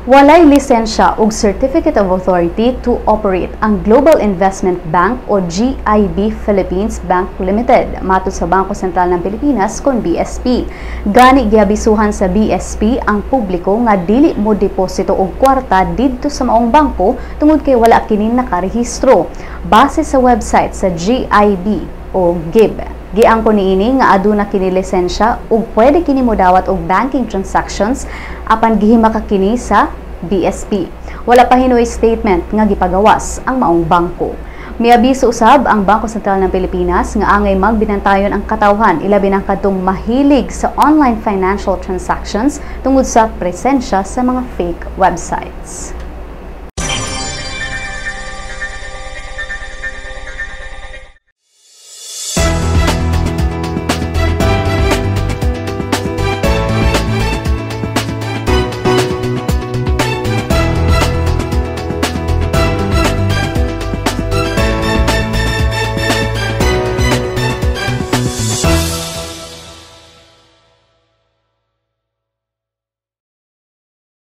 Walay lisensya og Certificate of Authority to Operate ang Global Investment Bank o GIB Philippines Bank Limited, matod sa Bangko Sentral ng Pilipinas kon BSP. Gani giabisuhan sa BSP ang publiko nga dili mo deposito og kwarta didto sa maong bangko tungod kay wala kini nakarehistro. Base sa website sa GIB o GIB, giangko niini nga aduna kini lisensya ug pwede kini modawat og banking transactions, apan gihimaka kini sa BSP. Wala pa hinoy statement nga gipagawas ang maong bangko. Miabiso usab ang Bangko Sentral ng Pilipinas nga angay magbinantayon ang katawhan, ilabi nang kadtong mahilig sa online financial transactions, tungod sa presensya sa mga fake websites.